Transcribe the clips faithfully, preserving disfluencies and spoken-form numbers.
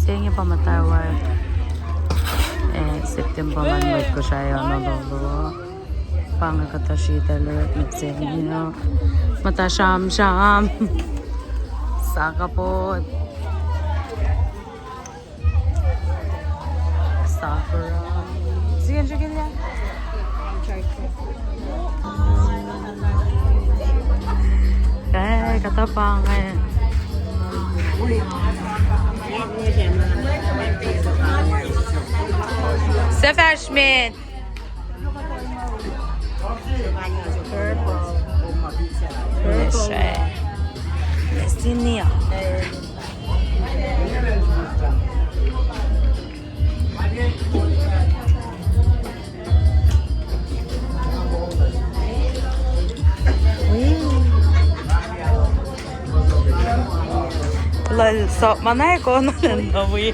Tengi pa muhtwacwacack. Eh, September month, mwet Kosrae ono lolo. Pa inge kuhtuh sritacl met se inge. Muhta sramsram. Sakapot. Sakura. Sian sikilia. Eh, kuhtuh pa inge. Sefashment. Purple. Purple. Yes, sir. Yes, senior. Lal, so, mana ko na na wi.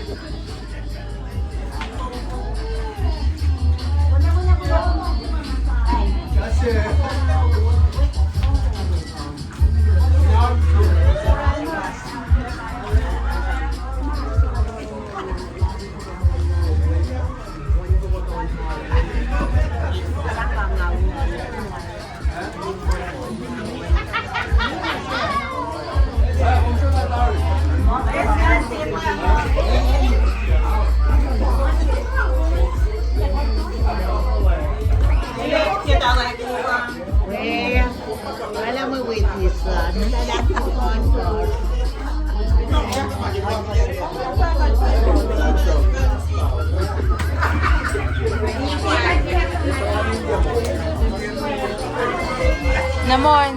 Namon.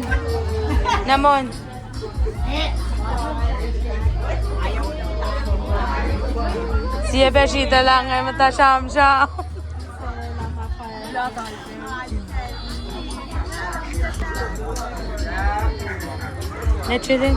Namon. Sie pa sritacl inge muhta sramsram. Naturally.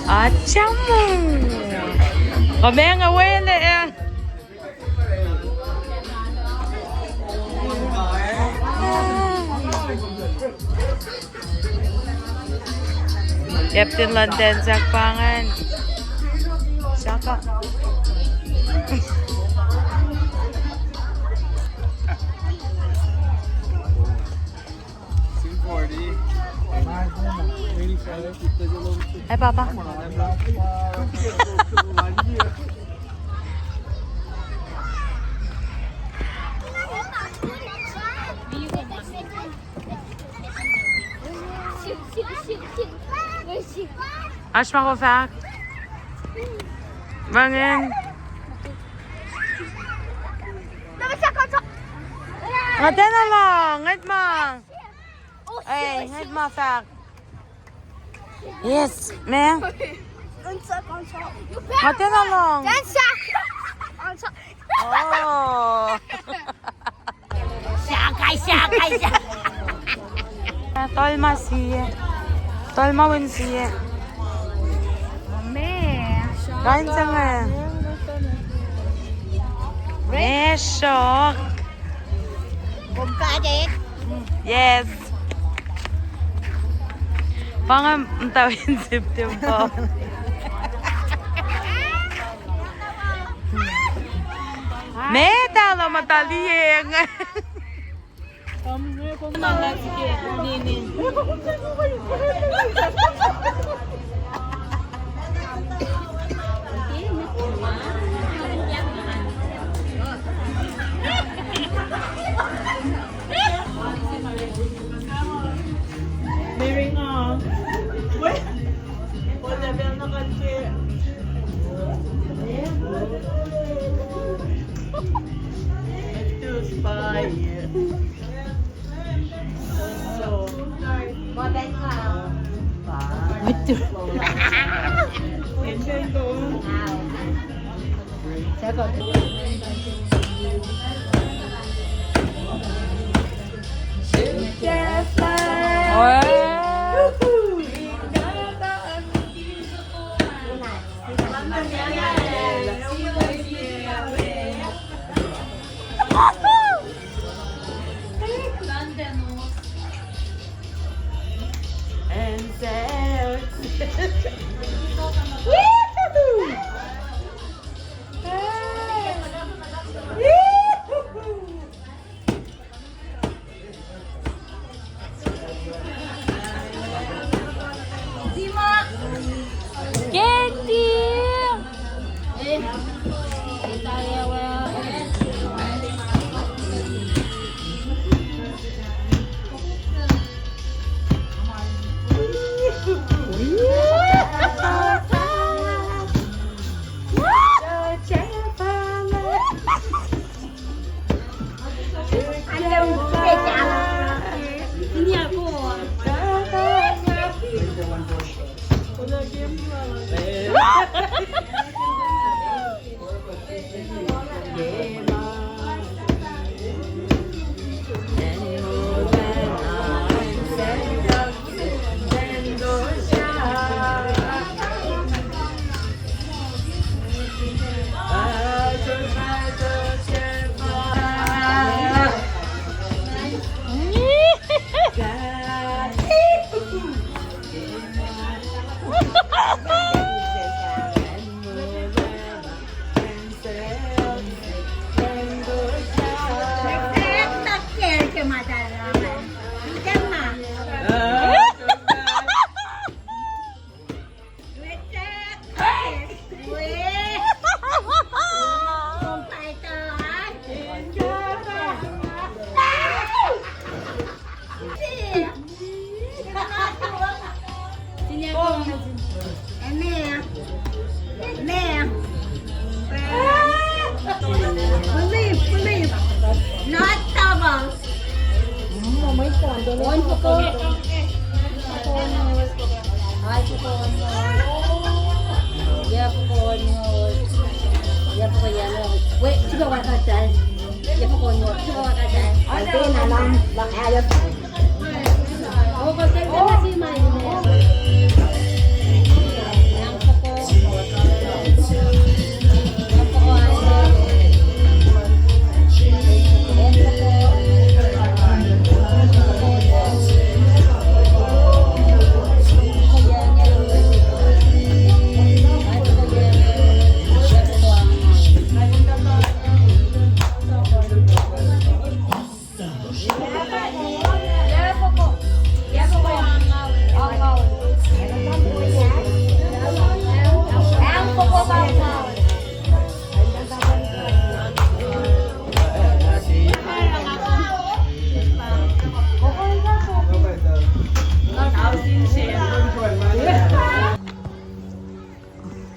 Achamu. Kom eng awele eng. Captain London, Zach Pangan. Shaka. Hey, Papa. Oasr ma kom fahk? Ma ingacn. Nga tiacna lohng, ngwet ma. Ei, ngwet ma fahk. Yes, ma. Nga tiacna lohng. Oh. Sakai, sakai, sakai. Tolma sie. Tolma wen sie. Kain se inge. Mesok. Yes. Pa inge muhtwacn September. Met alu muhta liye inge. Meringue. Weh. Weh, level na kanti. Too spicy. So, what the hell? What the— Believe, believe. Not double.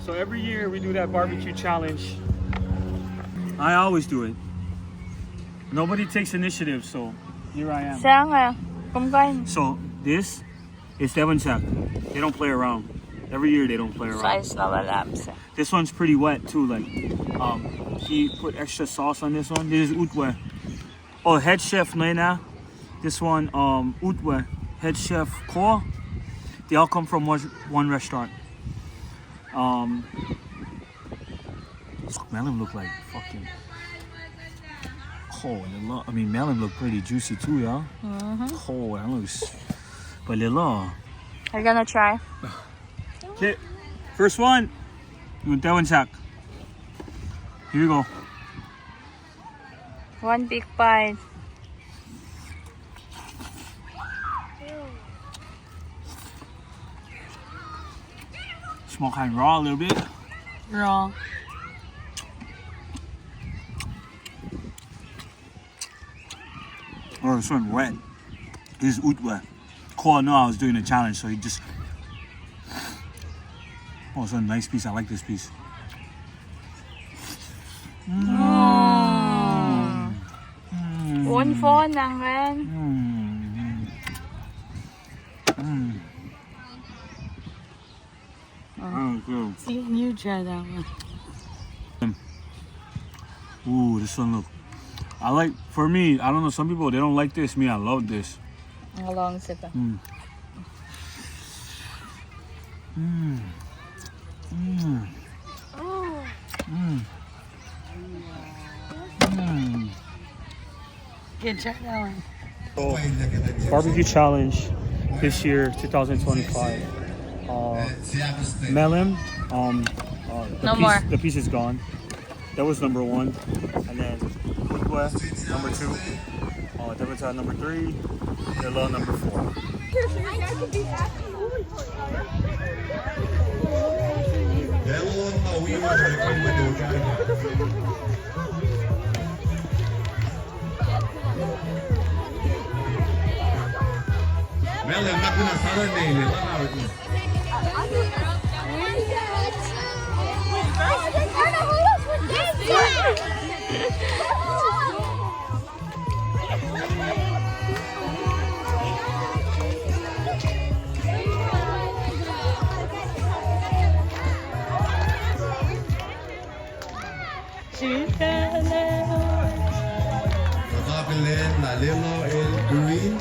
So every year we do that barbecue challenge. I always do it. Nobody takes initiative, so here I am. Sanga, come on. So this is Devon Sack. They don't play around. Every year they don't play around. Size na lalam sa. This one's pretty wet too. Like, um, he put extra sauce on this one. This is utwe. Oh, head chef Nena. This one, um, utwe. Head chef Ko. They all come from one, one restaurant. Um, fuck, melon look like fucking cold. I mean, melon look pretty juicy too, yeah. Mm-hmm. Cold. That looks, but lila. Are you gonna try? Okay, first one. You want that one, Zach? Here you go. One big bite. Small kind, raw a little bit. Raw. Oh, this one wet. This is utwe. Cole, no, I was doing a challenge, so he just. Oh, it's a nice piece. I like this piece. Mm. Mm. One phone lang, man. Mm. Mm. Oh, See, you try that one. Ooh, this one look. I like, for me, I don't know, some people, they don't like this. Me, I love this. Nga luhngse pa. Mm. Mm. Mm. Mm. Mm. Good job, Alan. So, barbecue challenge this year, two thousand twenty-five. Uh, Melem, um, uh, the No piece, more. The piece is gone. That was number one. And then Kutwe, number two. Uh, Devonta, number three. Dela, number four. Melem, na kuna sana nele. Kuht akihlen lah Lelo el Green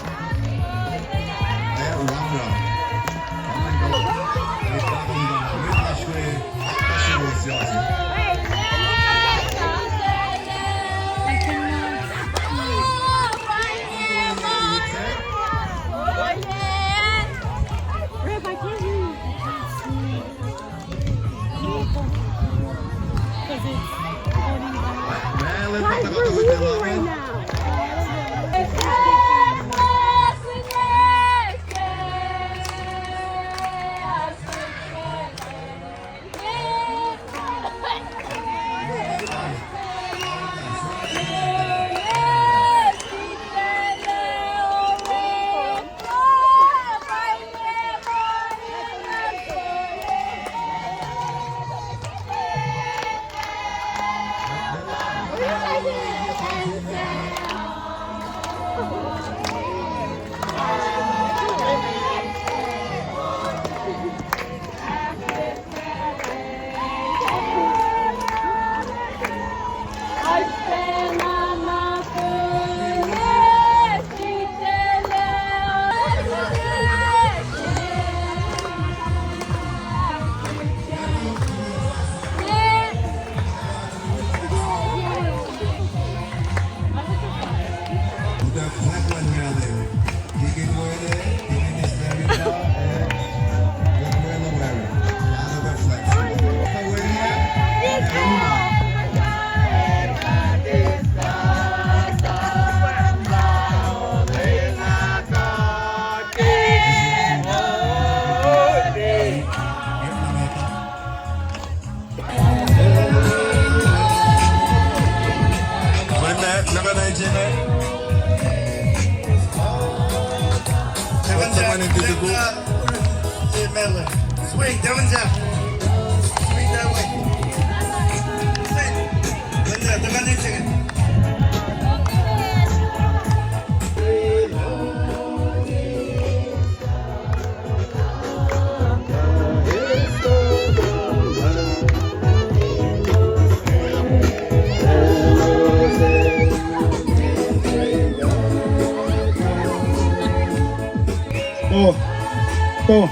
ac Ramram. Swing, Devin Jeff. Swing that way. Swing. Devin Jeff. Oh. Oh.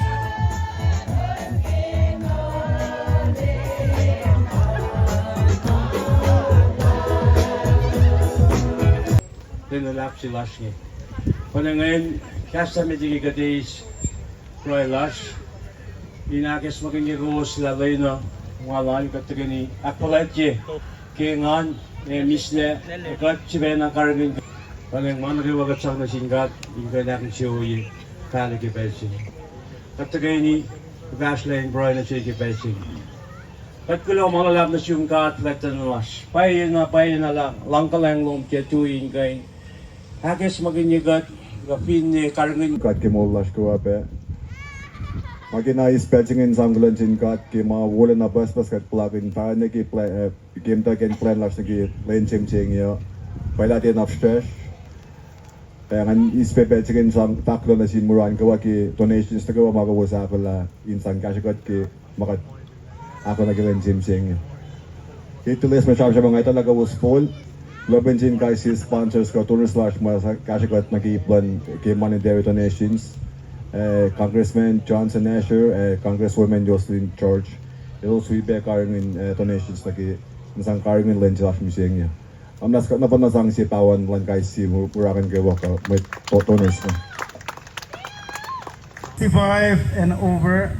Lwen luhlahp se lasr inge. Konwacngwen kahs se met inge kuht eis pruhe lasr in ahkacsmakihnye kowos lah lwen uh ma lal kuht tuhkweni ahkfuhlwactye ke engan ac mihslac, kuht sifacna karihngihn. Konwacng ma nuh kwewa kuht sang nuh sin God in kuh in ahkinsewowoye pahluh ke pacl se inge. Kuht tuhkweni kuhpahsrlah in pruhe nuh sel ke pacl se inge. Kuht kuloh ma luhlahp nuh sum God fuhlwactlacna lasr. Pwacyena, pwacyena lah luhngkuhlwacng lom ke tui in kuh in ahkacsmakihnye kuht, kuh finne karihngihn God ke moul lasr kwewa pac. Ma ke na eis pacl se inge in sang kuloh nuh sin God ke ma wolacna pucspucs kuht puhlakihn pahne ke pla-, eh, ke muhtwacwacack plwacn lasr nuh ke lwen se mihsenge uh. Pwacye lah tiacna fihsrwacsr. Ac ngan eis pac pacl se inge in sang fahk kuloh nuh sin mura nuh kwewa ke donations nuh kwewa ma kowos ahkolah in sang kahsrwe kuht ke ma kuht ahkolah ke lwen se mihsenge. Ke tuh lesma sramsram, nga etuh lah kowos pol, lopin sin kais sie sponsors kuh donors lasr ma kahsrwe kuht nuh ke ip luhn ke monetary donations, eh, Congressman Johnson Asher, eh, Congresswoman Jocelyn George, elos wi pac karihngihn, eh, donations nuh ke, in sang karihngihn lwen se lasr mihsenge. Am nas kuht na pa na sang sie pawan luhn kais sie mu-, mura kuh in kwewa kuh mwet do-, donors na. Sixty-five and over.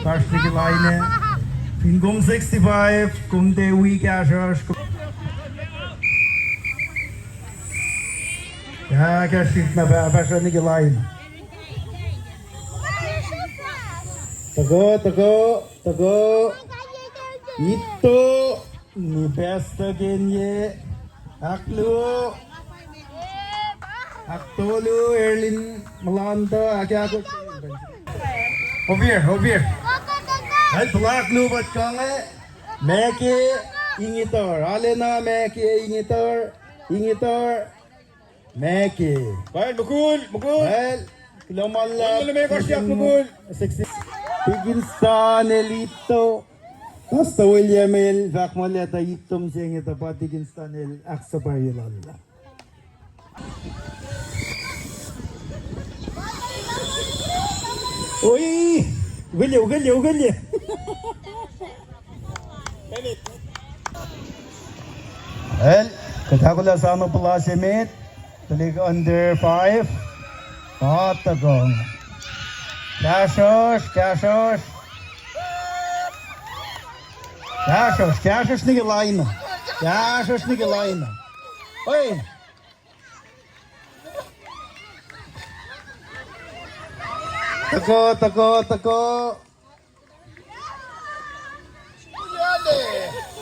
Fahsr niki lain ah. Fin kom sixty-five, kom tiac wi kahsruhsr. Kahsruhsr na fah-, fahsr niki lain. Tuhkuh, tuhkuh, tuhkuh. Itto. Ni pastuh kenye, ahkluo, ahktolu, Erlin Melanta, ahkahkosr. Ovir, ovir. Ac puhla ahkluo pa tuhkuh inge, Meke Ingitor, Alena Meke Ingitor, Ingitor. Meke. Pal, mukul, mukul. Pal, kuloh ma luhlahp. Mukul, mukul. Sixty. Dickinson el itto. Pastor William el fahk muh leta itto mihsenge tuh pa Dickinson el ahksapwacye lal. Oi, ukelye, ukelye, ukelye. Well, kuht ahkolah sano puhla se met, tuhlihk under five, pa tuhkuh inge. Kahsruhsr, kahsruhsr. Kahsruhsr, kahsruhsr niki lain ah. Kahsruhsr niki lain ah. Oi. Tuhkuh, tuhkuh, tuhkuh.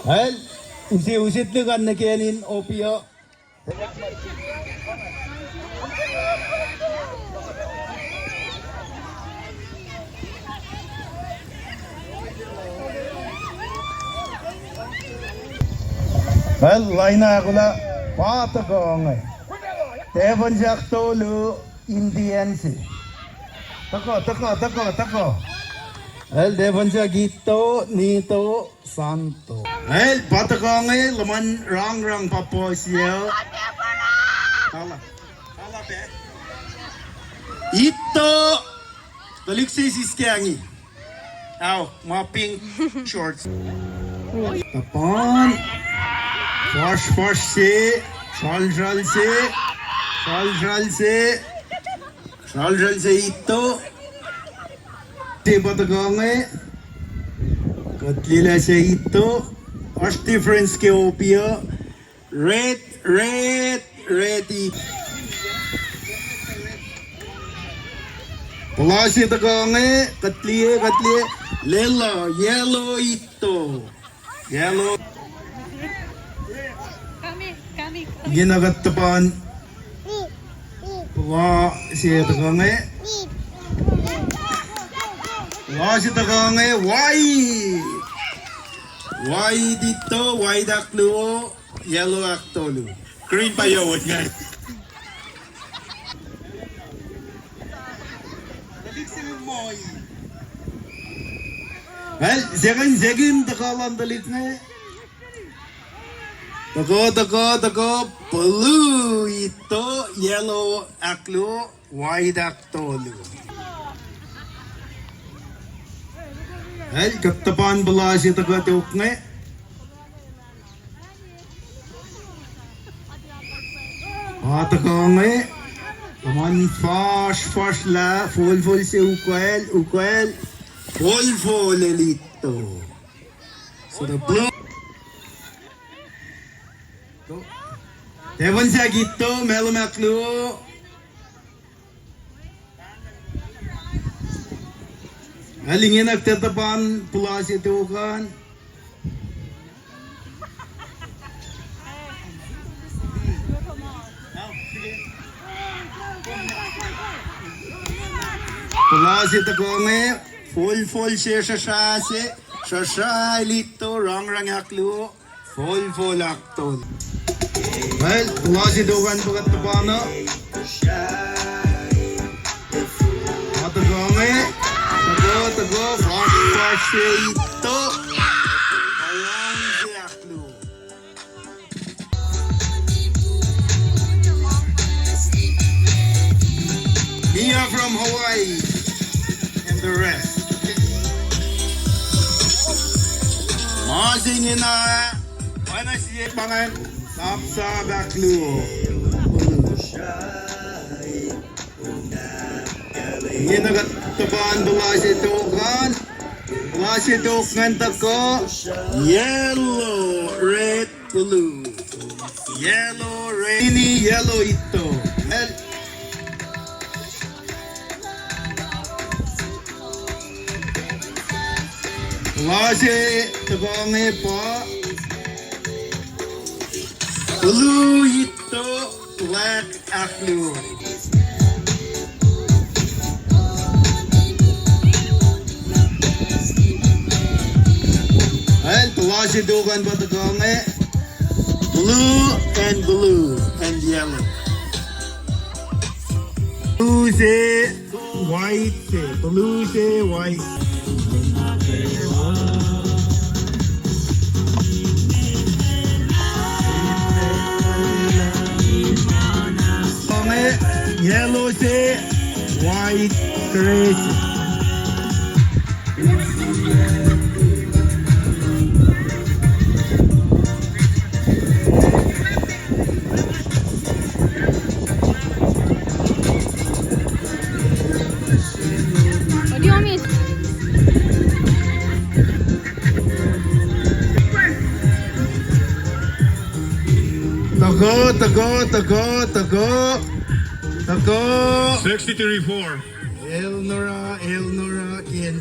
Well, use, use tuhlihk an nuh ke acn in opi uh. Well, lain ah ahkolah pa tuhkuh inge. Tafon se ahktolu, Indian se. Tuhkuh, tuhkuh, tuhkuh, tuhkuh. Well, tafon se ahkitto, nito, santo. Well, pa tuhkuh inge, luhman rangrang pa puhsiyacl. Kala, kala pac. Itto, tuhlihk se siskacngi. Ao, ma pink shorts. Tapan. Fahsr, fahsr se. Sral, sral se. Sral, sral se. Sral, sral se itto. Se pa tuhkuh inge. Kuht liye lah se itto. Oasr difference ke opi uh. Red, red, red i-. Puhla se tuhkuh inge, kuht liye, kuht liye, lwelah, yellow itto. Yellow. Ingena kuht tuhpan. Puhla se tuhkuh inge. Puhla se tuhkuh inge, white. White itto, white ahkluo. Yellow ahktolu. Green pa yowos inge. Well, second, second, tuhkuh luhn tuhlihk inge. Tuhkuh, tuhkuh, tuhkuh, blue itto, yellow ahkluo. White ahktolu. Well, kuht tuhpan puhla se tuhkuh tok inge. Pa tuhkuh inge. Tuhman fahsr, fahsr lah, folfol se ukwacl, ukwacl. Folfol el itto. So the blue. Tafon se ahkitto, malem ahkluo. Alingenak tetupan puhla se tokan. Puhla se tuhkuh inge, folfol se srusra se, srusra el itto, rangrang ahkluo. Folfol ahktolu. Well, puhla se tokan pa kuht tuhpan uh. Pa tuhkuh inge. Tuhkuh, tuhkuh, fahsr, fahsr se itto. Hawaii and the rest. Ma se ingena, oacna sie pa ingacn, sap sap ahkluo. Ingena kuht tuhpan puhla se tok an, puhla se tok ingacn tuhkuh, yellow, red, blue. Yellow, red, ini yellow itto. Red. Puhla se tuhkuh inge pa blue itto, black ahkluo. Ac puhla se tok an pa tuhkuh inge, blue and blue and yellow. Blue se white se, blue se white. Yellow se white, gray se. What do you want me to Tuhkuh, tuhkuh, tuhkuh, tuhkuh, tuhkuh. Sixty-three four. Eleanora, Eleanora, Ken.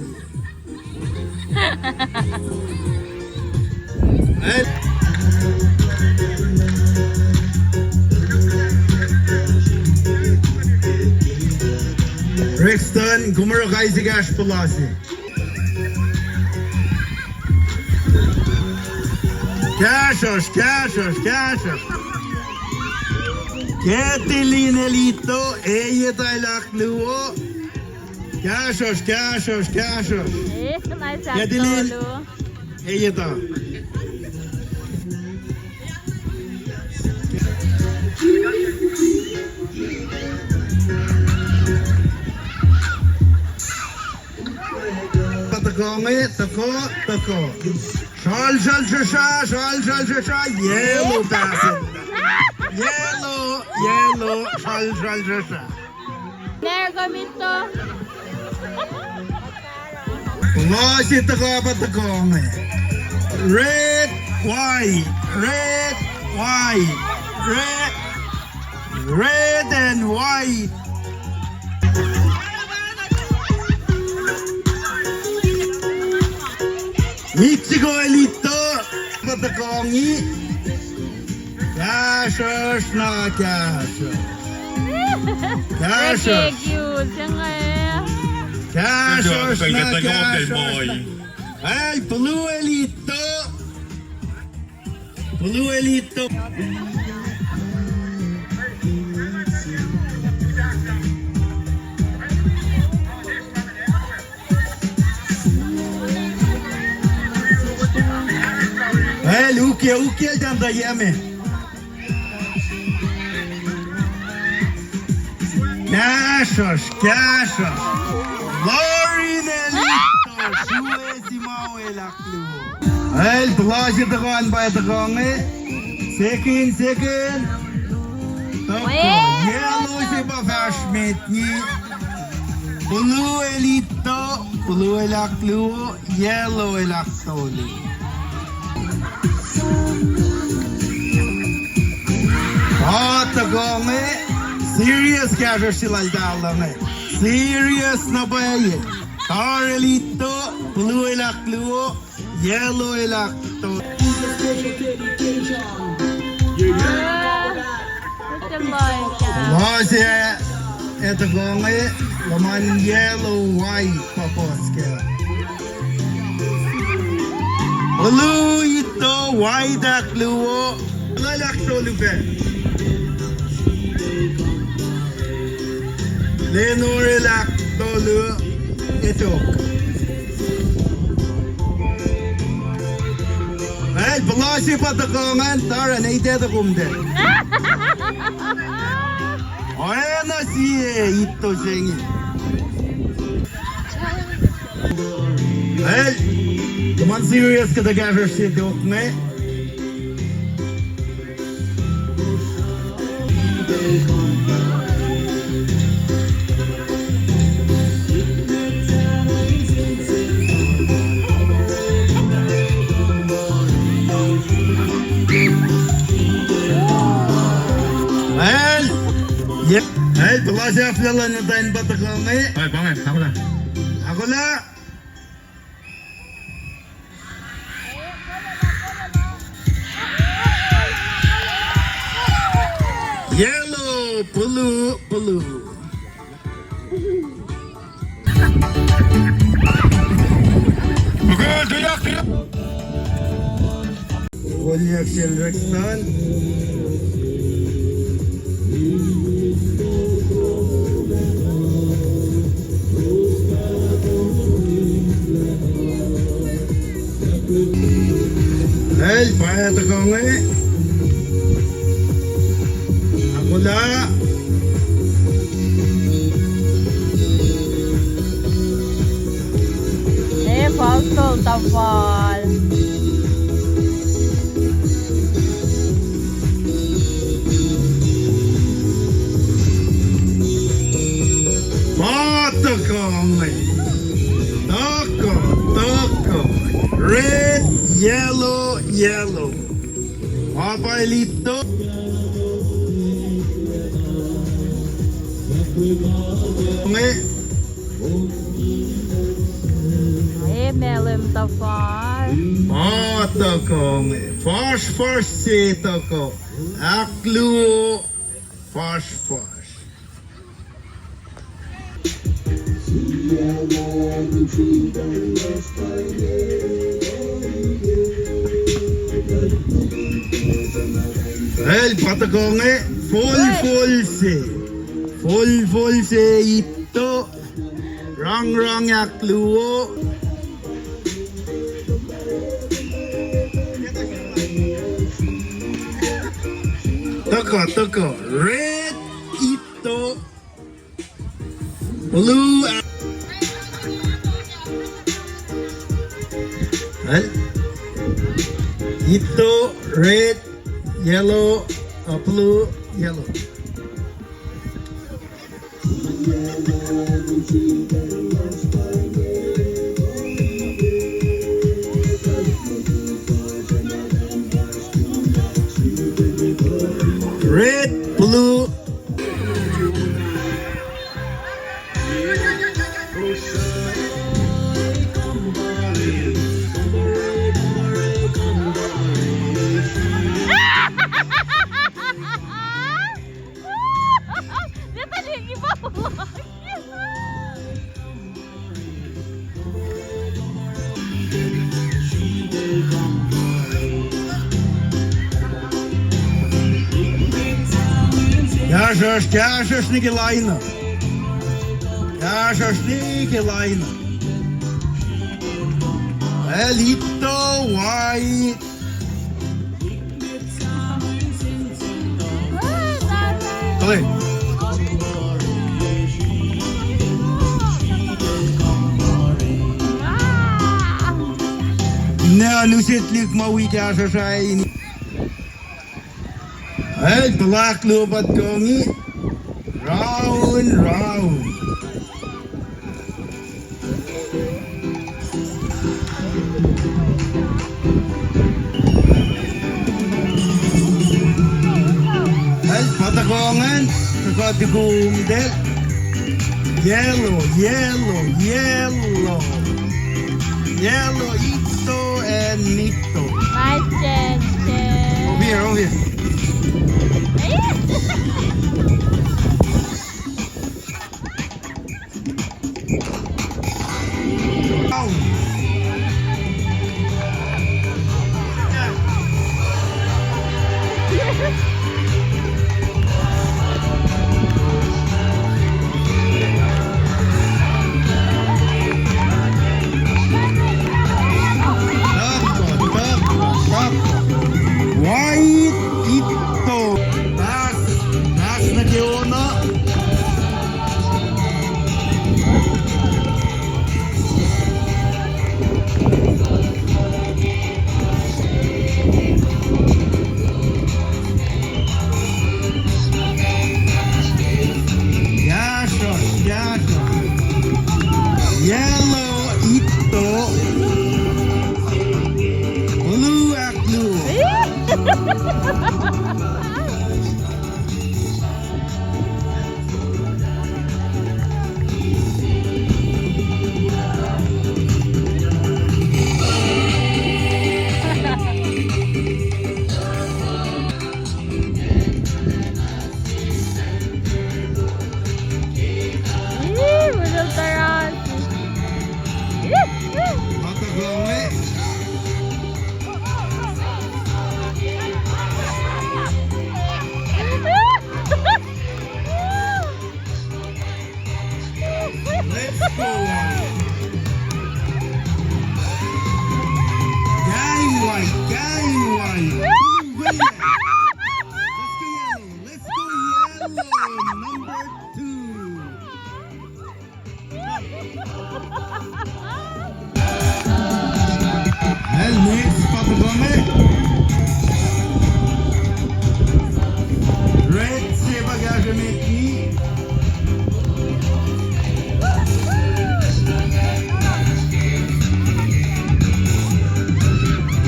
Brixton, kom oruh kais sie kahsruh puhla se. Kahsruhsr, kahsruhsr, kahsruhsr. Katilin el itto, eiyet el ahkluo. Kahsruhsr, kahsruhsr, kahsruhsr. Katilin, eiyet uh. Pa tuhkuh inge, tuhkuh, tuhkuh. Sral, sral, srasra, sral, sral, srasra, yellow pass. Yellow, yellow, sral, sral, srasra. Puhla se tuhkuh pa tuhkuh inge. Red, white, red, white, red, red and white. Mexico el itto, pa tuhkuh inge. Kahsruhsr na kahsruhsr. Kahsruhsr. Kahsruhsr na kahsruhsr. Ac blue el itto. Blue el itto. Ac ukwe, ukwe el tanta yame. Kahsruhsr, kahsruhsr. Lauren el itto, sue simawel ahkluo. El puhla se tuhkuh an pa tuhkuh inge. Second, second. Tuhkuh. Yellow se pa fahsr met inge. Blue el itto, blue el ahkluo. Yellow el ahktolu. Pa tuhkuh inge, serious kahsruhsr se lal tala inge. Serious na pwacye. Tari el itto, blue el ahkluo, yellow el ahktolu. Puhla se, ac tuhkuh inge, luhman yellow, white, pa puhs kac. Blue itto, white ahkluo, yellow el ahktolu pac. Lenor el ahktolu, etok. El puhla se pa tuhkuh ingacn, tari na ite tuh kom ta. Oacna sie itto se inge. El, come on, serious, kuhtuh kahsruhsr se tok inge. El, ye, el, puhla sahflah luhn muhtwacn pa tuhkuh inge. Oi, pa inge, ahkolah. Ahkolah. Yellow, blue, blue. Kolyak sel Rexton. El, pa tuhkuh inge. Ahkolah. E, fal tol tafal. Pa tuhkuh inge. Tuhkuh, tuhkuh. Red, yellow, yellow. Ma pa el itto. Inge. E, malem tafal. Ma tuhkuh inge. Fuhsr, fuhsr se tuhkuh. Ahkluo, fuhsr, fuhsr. El, pa tuhkuh inge, folfol se. Folfol se itto. Rangrang ahkluo. Tuhkuh, tuhkuh. Red, itto. Blue. Eh? Itto, red, yellow, uh, blue, yellow. Red, blue. Kahsruhsr, kahsruhsr nuh ke lain uh. Kahsruhsr nuh ke lain uh. El itto, white. Okay. Na nuset lik ma wi kahsruhsr ah in. El puhlak luo pa tuhkuh inge. Round, round. El pa tuhkuh ingacn, tuhkuh tukum tac. Yellow, yellow, yellow. Yellow, itto and nitto. Nice catch, Ken. Over here, over here. White, itto. Pass, pass nuh ke on uh. Kain white, kain white. Let's go yellow, let's go yellow. Number two. Well, next, pa tuhkuh inge. Red se pa kahsruh met.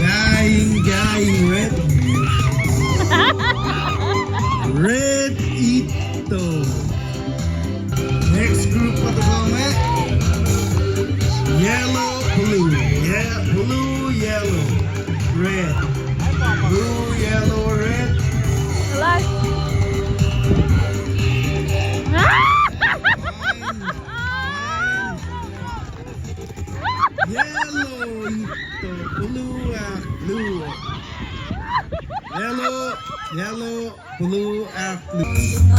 Kain, kain, red. Red ito. Next group pa tuhkuh inge. Yellow, blue. Yeah, blue, yellow, red. Blue, yellow, red. Last. Yellow ito, blue, ah, blue. Yellow, yellow. Blue afternoon.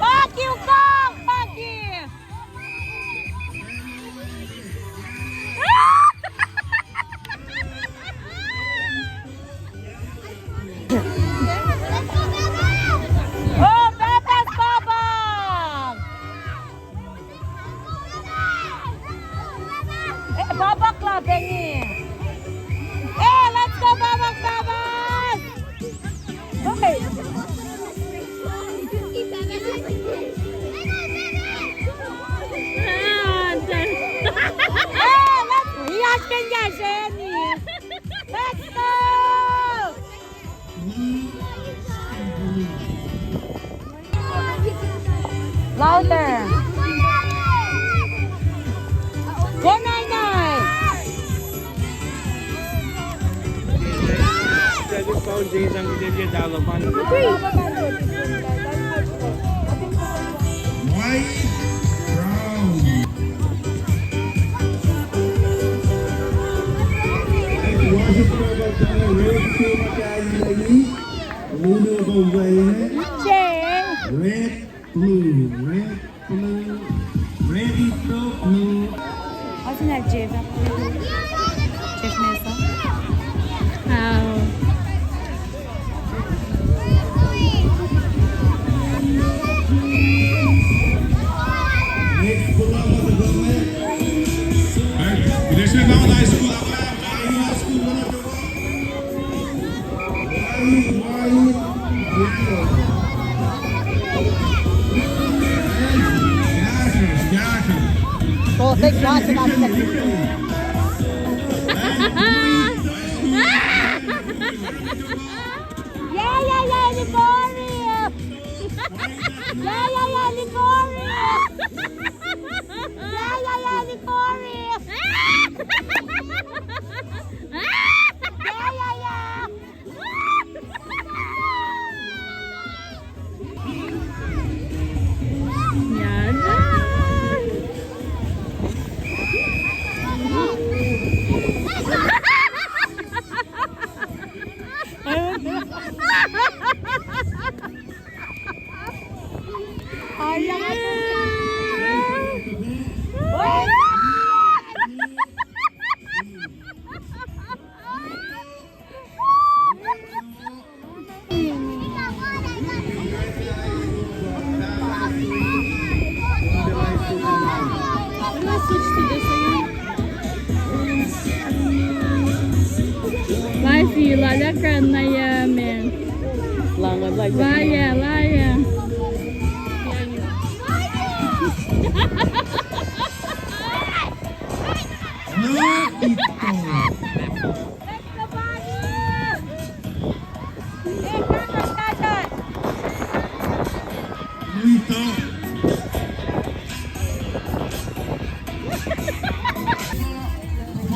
Fuck you, fuck, fuck you. Oh, Papa, Papa. Eh, Papa Club, eh, ni. Eh, let's go, Papa, Papa. Okay. Ah, let's, he has been there, Jenny. Let's go. Louder. Go, nine nine. White, brown. Red team, Jane. Red, blue, red, blue, red ito, blue. Asu na Jeff. Jeff Mesa. Oh. Next, pull up on the government. All right, there's no high school. High school, one of the Yeah, yeah, yeah, Ligori! Yeah, yeah, yeah, Ligori! Yeah, yeah, yeah, Ligori! Yeah, yeah, yeah! Liye, liye.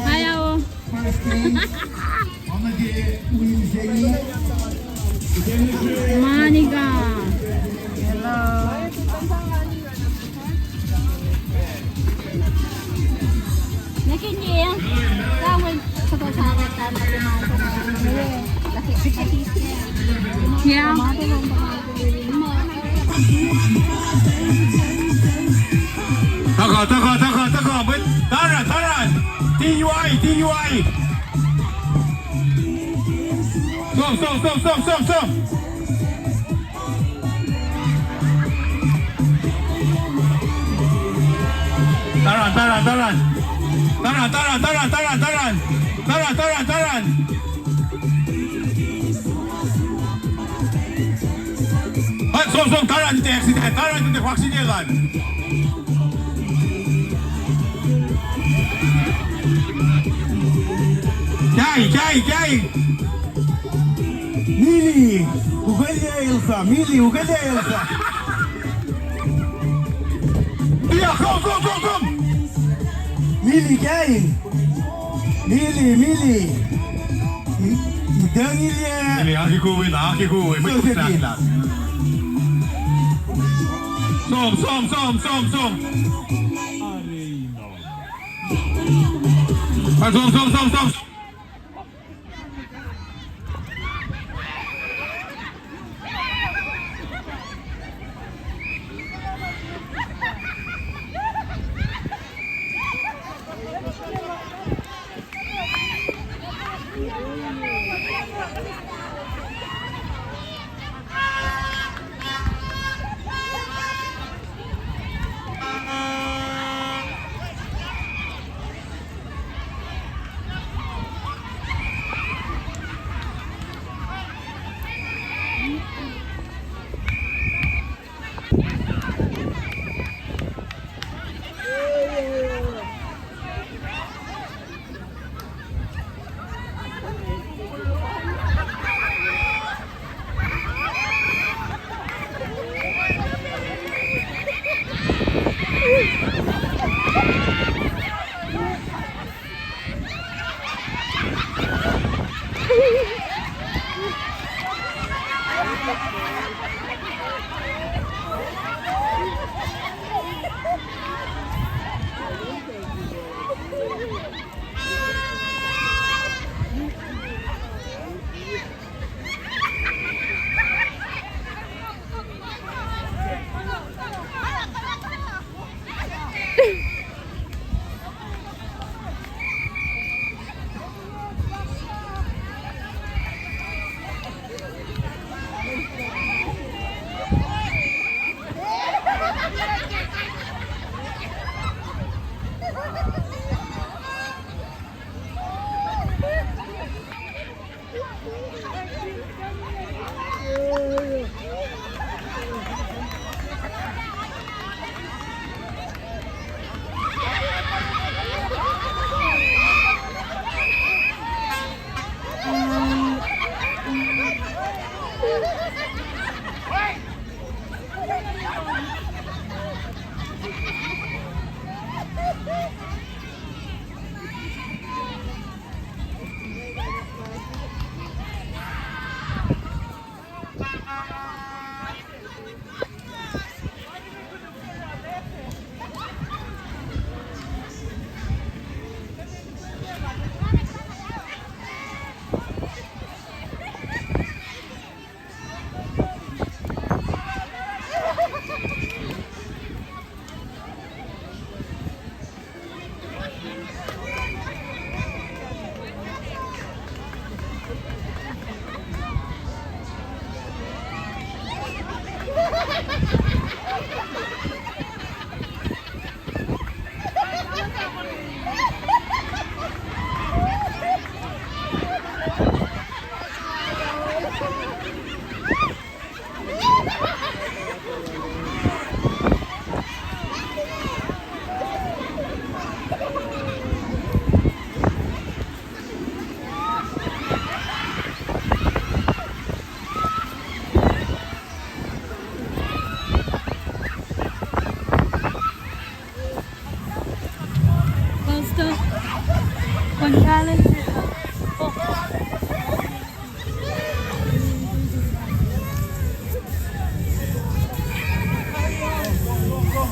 Ayaw. Monica. Hello. Yeah. Tuhkuh, tuhkuh, tuhkuh, tuhkuh. Mwet, taran, taran. T U I, T U I. Som, som, som, som, som, som. Taran, taran, taran. Taran, taran, taran, taran, taran. Taran, taran, taran. An som, som, taran, tiac accident, taran, tiac accident an. Kai, kai, kai. Mili, ukwaclye Elsa, Mili, ukwaclye Elsa. Iya, kom, kom, kom, kom. Mili, kai. Mili, Mili. Mili, aki kuh na, aki kuh, mwe kuh sahk lah. Som, som, som, som, som. Som, som, som, som.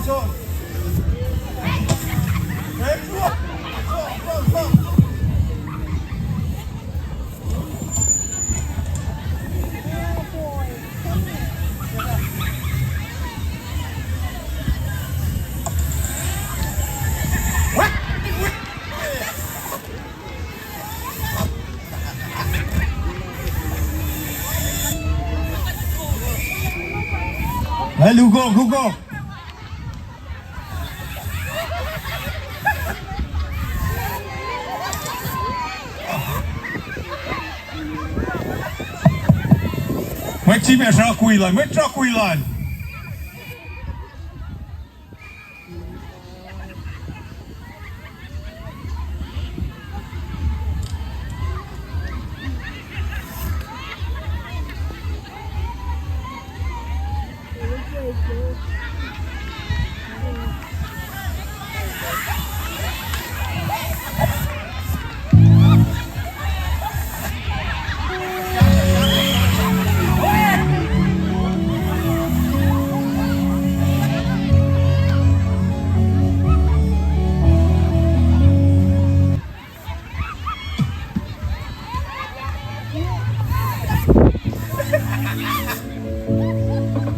Hel ukok, ukok. Mwet se ma sruhkwilan, mwet sruhkwilan.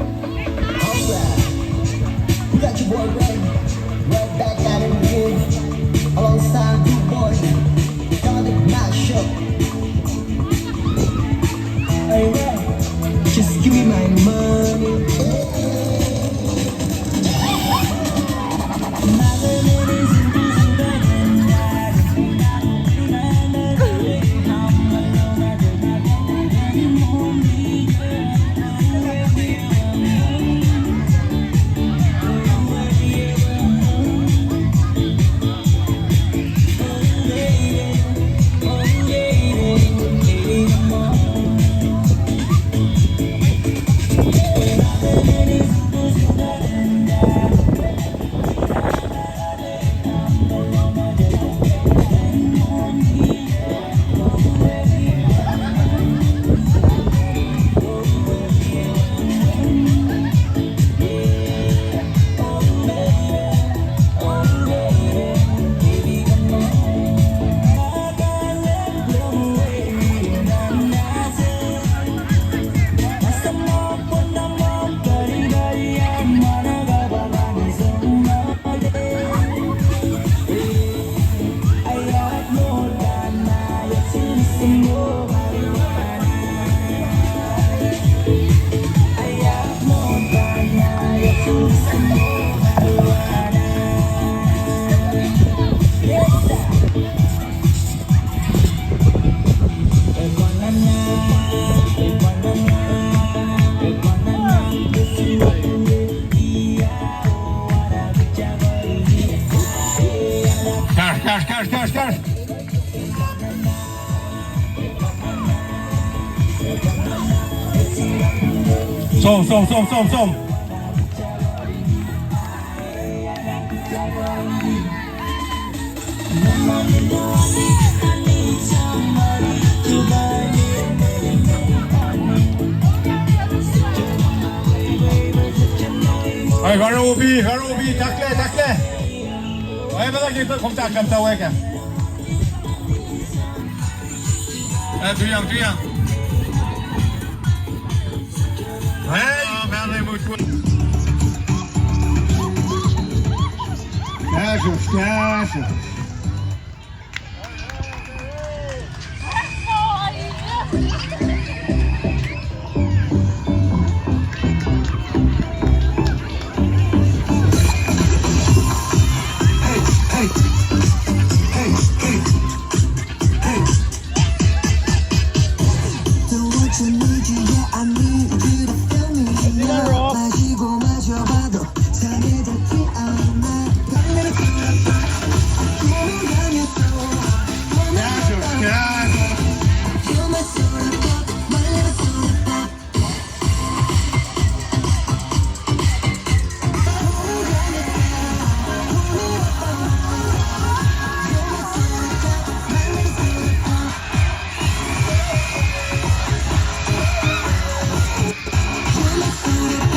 Alright. We got your boy Red, Red back at it again. Alongside Rude Boy. Another mashup. Hey, Red, just give me my money. Karsr, karsr, karsr, karsr, karsr. Som, som, som, som, som. Ai, Harobi, Harobi, takle, takle. Ai, pala ke kom takle, kom tawek ah. Eh, tuyang, tuyang. Hey, ah, man, they moved quick. Kacsr, kacsr.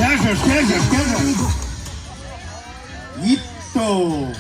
Kacsr, kacsr, kacsr. Ito.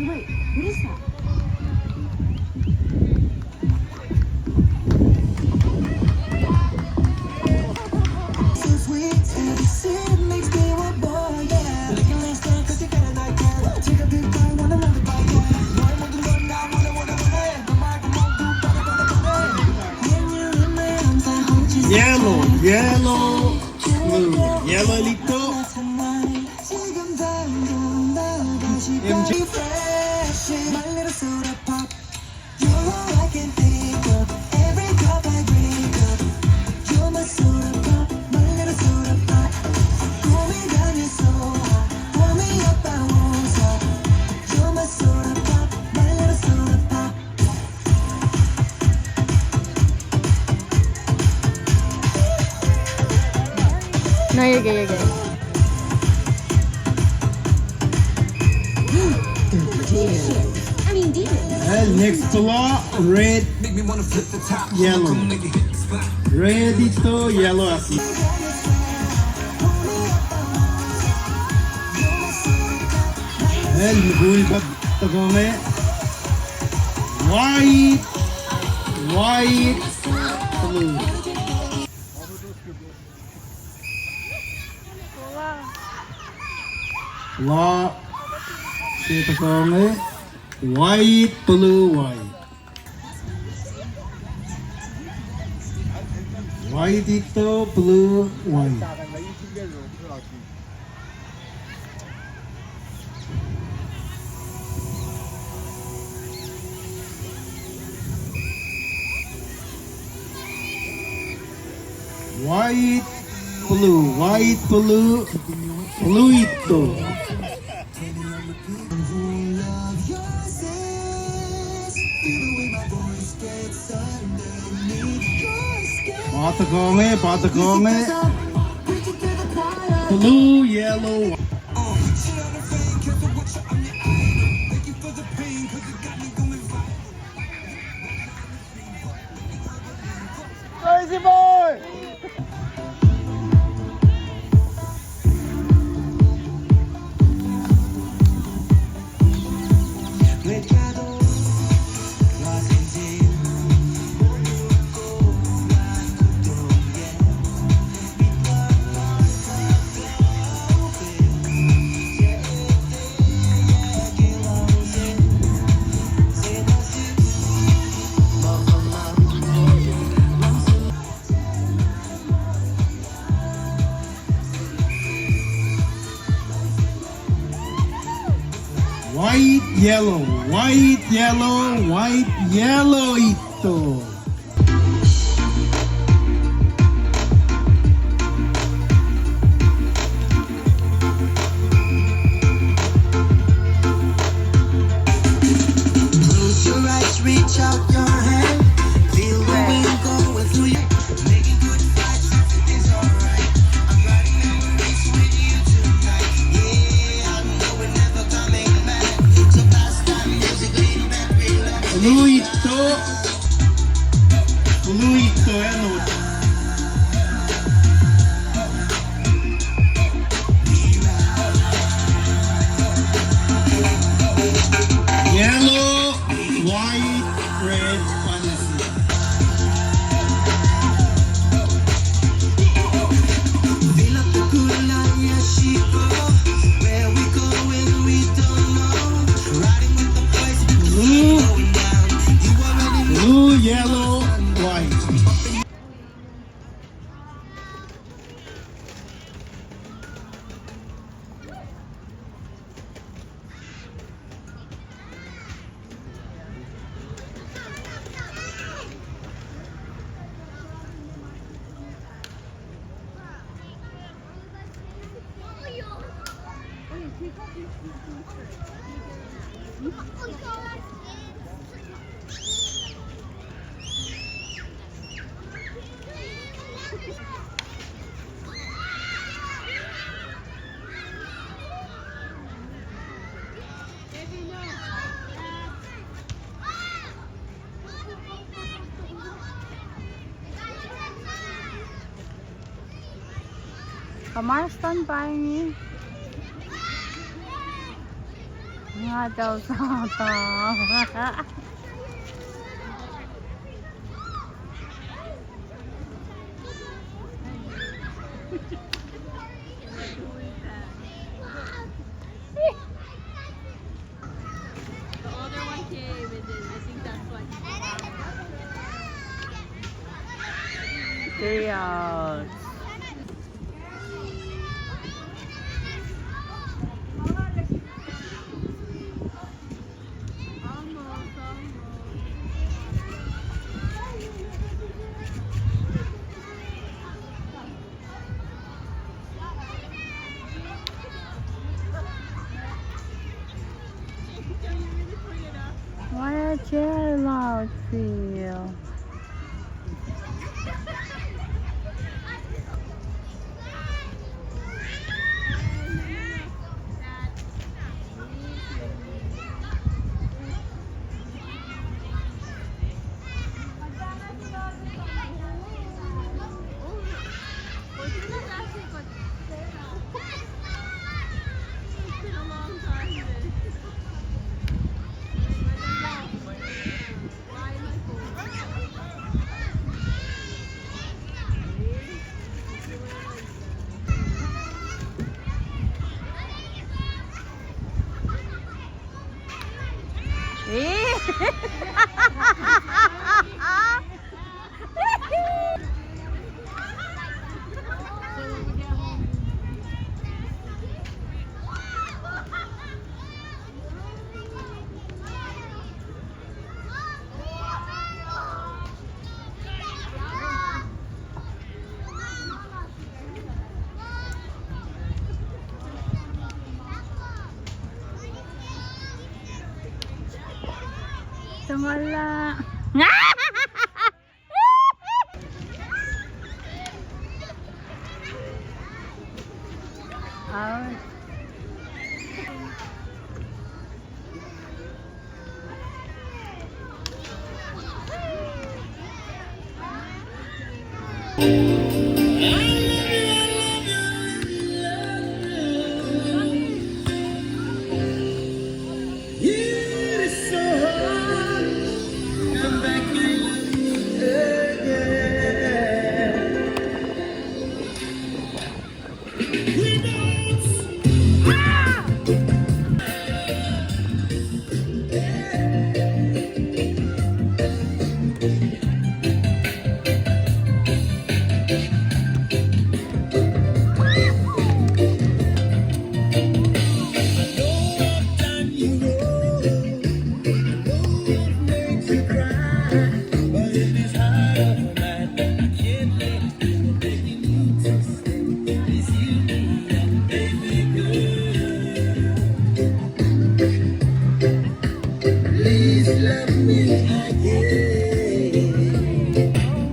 Wait, what is that? Yellow, yellow, blue, yellow el ito. M J. No, you're good, you're good. They're dead. I mean, demons. Well, next puhla, red, yellow. Red ito, yellow ito. Well, mukul pa tuhkuh inge. White, white, blue. Puhla se tuhkuh inge. White, blue, white. White ito, blue, white. White, blue, white, blue, blue ito. Pa tuhkuh inge, pa tuhkuh inge. Blue, yellow. Crazy boy! White, yellow, white, yellow, white, yellow ito. Blue itto, blue itto, eh, not. Yellow, white, red, panasi. Blue, blue, yellow, white. Kamas tan paing. Nga tau sa ta. The older one came, and then I think that's what. Chaos. Why a chair loud feel? Tungala. Please love me again.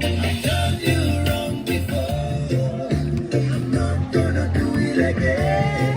I've done you wrong before. I'm not gonna do it again.